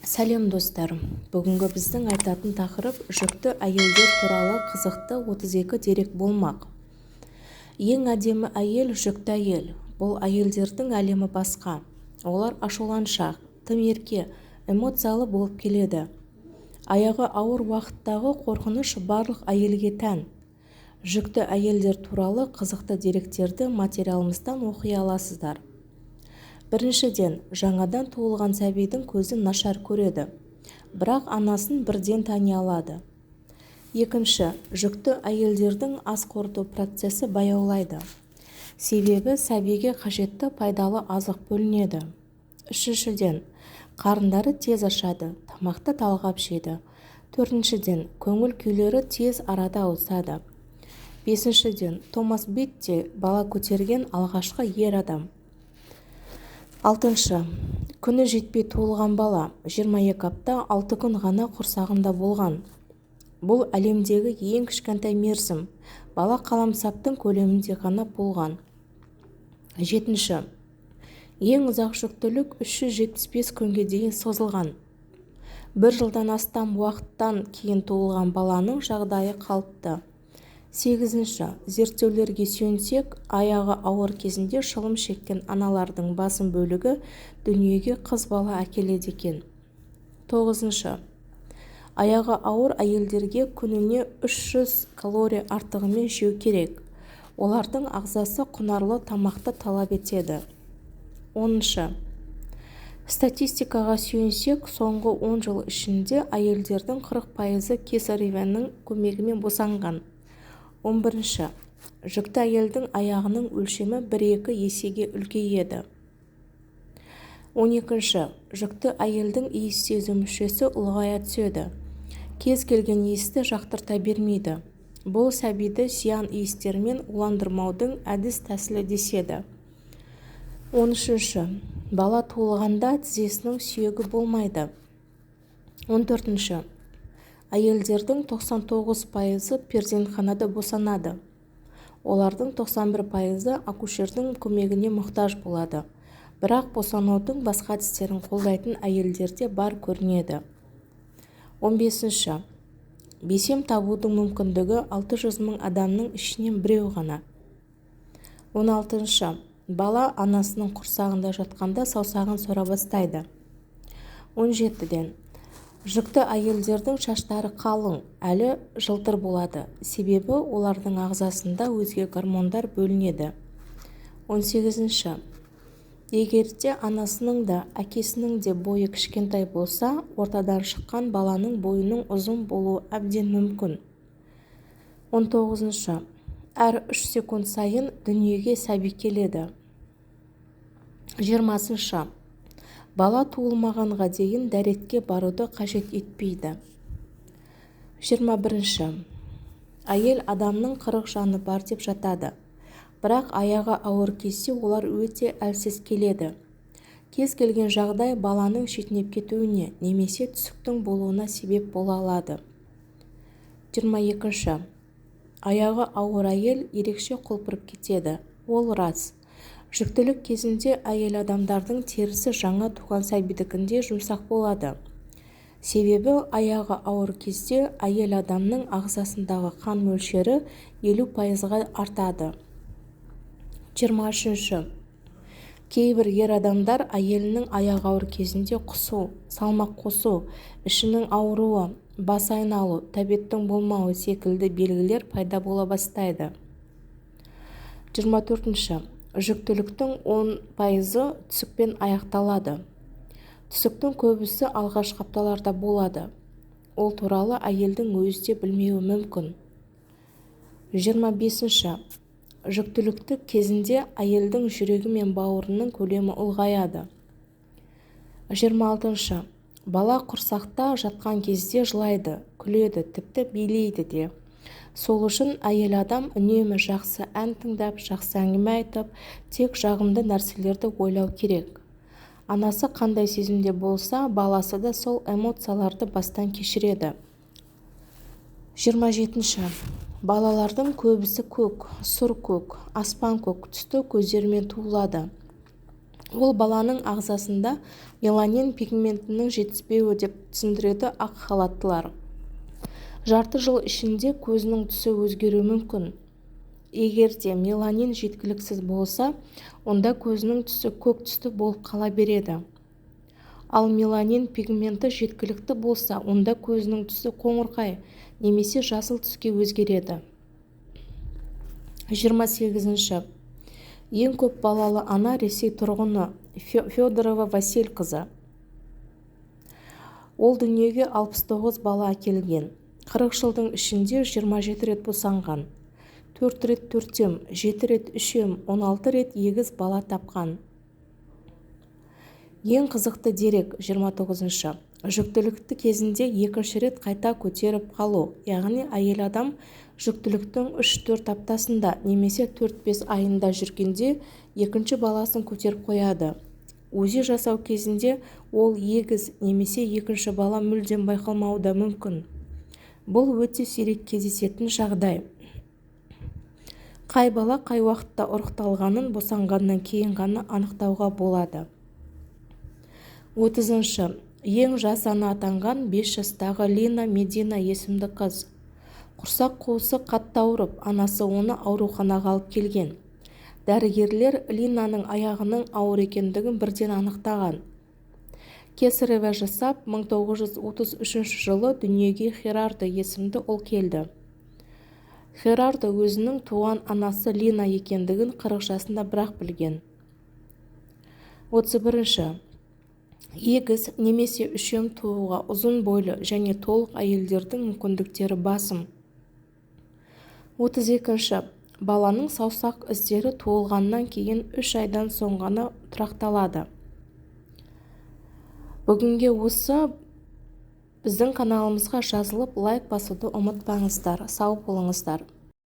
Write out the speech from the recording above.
Сәлем, достар! Бүгінгі біздің айтатын тақырып жүкті әйелдер туралы қызықты 32 дерек болмақ. Ең әдемі әйел – жүкті әйел. Бұл әйелдердің әлемі басқа. Олар ашуланшақ, тым ерке, эмоциялы болып келеді. Аяғы ауыр уақыттағы қорқыныш барлық әйелге тән. Жүкті әйелдер туралы қызықты деректерді материалымыздан оқи аласыздар. Біріншіден, жаңадан туылған сәбидің көзі нашар көреді, бірақ анасын бірден тани алады. Екінші, жүкті әйелдердің ас қорыту процесі баяулайды. Себебі сәбиге қажетті пайдалы азық бөлінеді. Үшіншіден, қарындары тез ашады, тамақты талғап жейді. Төртіншіден, көңіл күйлері тез арада ауысады. Бесіншіден, Томас Битти – бала көтерген алғашқы ер адам. Алтыншы, күні жетпей туылған бала 22 апта 6 күн ғана құрсағында болған. Бұл әлемдегі ең кішкентай мерзім. Бала қаламсаптың көлемінде ғана болған. Жетінші, ең ұзақ жүктілік 375 күнге дейін созылған. Бір жылдан астам уақыттан кейін туылған баланың жағдайы қалыпты. Сегізінші, зерттеулерге сүйенсек, аяғы ауыр кезінде шылым шеккен аналардың басым бөлігі дүниеге қыз бала әкеледі екен. Тоғызыншы, аяғы ауыр әйелдерге күніне 300 калория артығымен жеу керек. Олардың ағзасы құнарлы тамақты талап етеді. 10-шы, статистикаға сүйенсек, соңғы 10 жыл ішінде әйелдердің 40%-ы кесареваның көмегімен босанған. 11-ші, жүкті әйелдің аяғының өлшемі 1-2 есеге үлкейеді. 12-ші, жүкті әйелдің иіс сезу мүшесі ұлғая түседі. Кез келген иісті жақтырта бермейді. Бұл сәбиді зиян иістермен уландырмаудың әдіс-тәсілі деседі. 13-ші, бала туылғанда тізесінің сүйегі болмайды. 14-ші, әйелдердің 99%-ы перзентханада босанады. Олардың 91%-ы акушердің көмегіне мұқтаж болады. Бірақ босанудың басқа әдістерін қолдайтын әйелдер де бар көрінеді. 15-ші, бесем табудың мүмкіндігі 600 мың адамның ішінен біреу ғана. 16-шы, бала анасының құрсағында жатқанда саусағын сора бастайды. 17-ден, жүкті әйелдердің шаштары қалың, әлі жылтыр болады. Себебі олардың ағзасында өзге гормондар бөлінеді. 18-ші, егерде анасының да, әкесінің де бойы кішкентай болса, ортадан шыққан баланың бойының ұзын болуы әбден мүмкін. 19-шы, әр 3 секунд сайын дүниеге сәби келеді. 20-шы, бала туылмағанға дейін дәретке баруды қажет етпейді. 21-ші, әйел адамның 40 жаны бар деп жатады. Бірақ аяғы ауыр кезде олар өте әлсіз келеді. Кез келген жағдай баланың шетінеп кетуіне немесе түсіктің болуына себеп бола алады. 22-ші, аяғы ауыр әйел ерекше құлпырып кетеді. Ол рас. Жүктілік кезінде әйел адамдардың терісі жаңа туған сәбидікіндей жұмсақ болады. Себебі аяғы ауыр кезде әйел адамның ағзасындағы қан мөлшері 50%-ға артады. 23-ші, кейбір ер адамдар әйелінің аяғы ауыр кезінде құсу, салмақ қосу, ішінің ауыруы, бас айналу, тәбеттің болмауы секілді белгілер пайда бола бастайды. 24-ші, жүктіліктің 10%-ы түсікпен аяқталады. Түсіктің көбісі алғашқы апталарда болады. Ол туралы әйелдің өзі де білмеуі мүмкін. 25-ші, жүктілікті кезінде әйелдің жүрегі мен бауырының көлемі ұлғаяды. 26-шы, бала құрсақта жатқан кезде жылайды, күледі, тіпті билейді де. Сол үшін әйел адам үнемі жақсы ән тыңдап, жақсы әңгіме айтып, тек жағымды нәрселерді ойлау керек. Анасы қандай сезімде болса, баласы да сол эмоцияларды бастан кешіреді. 27-ші, балалардың көбісі көк, сұр көк, аспан көк түсті көздерімен туылады. Ол баланың ағзасында меланин пигментінің жетіспеуі деп түсіндіреді ақ халаттылар. Жарты жыл ішінде көзінің түсі өзгеруі мүмкін. Егер де меланин жеткіліксіз болса, онда көзінің түсі көк түсті болып қала береді. Ал меланин пигменті жеткілікті болса, онда көзінің түсі қоңырқай немесе жасыл түске өзгереді. 28-ші. Ең көп балалы ана Ресей тұрғыны Федорова Васильқызы. Ол дүниеге 69 бала әкелген. 40 жылдың ішінде 27 рет босанған. 4 рет төртем, 7 рет үшем, 16 рет егіз бала тапқан. Ең қызықты дерек 29-шы. Жүктілікті кезінде екінші рет қайта көтеріп қалу, яғни әйел адам жүктіліктің 3-4 аптасында немесе 4-5 айында жүргенде екінші баласын көтеріп қояды. УЗИ жасау кезінде ол егіз немесе екінші бала мүлдем байқалмауы да мүмкін. Бұл өте сирек кездесетін жағдай. Қай бала қай уақытта ұрықталғанын босанғаннан кейін ғана анықтауға болады. 30-шы. Ең жас ана атанған 5 жастағы Лина Медина есімді қыз. Құрсақ қуысы қатты ауырып, анасы оны ауруханаға алып келген. Дәрігерлер Линаның аяғының ауыр екендігін бірден анықтаған. Кесарево жасап, 1933 жылы дүниеге Херардо есімді ұл келді. Херардо өзінің туған анасы Лина екендігін 40 жасында бірақ білген. 31-ші. Егіз немесе үшем тууға ұзын бойлы және толық әйелдердің мүмкіндіктері басым. 32-ші. Баланың саусақ іздері туылғаннан кейін 3 айдан соң ғана тұрақталады. Бүгінге осы. Біздің каналымызға жазылып, лайк басуды ұмытпаңыздар. Сау болыңыздар.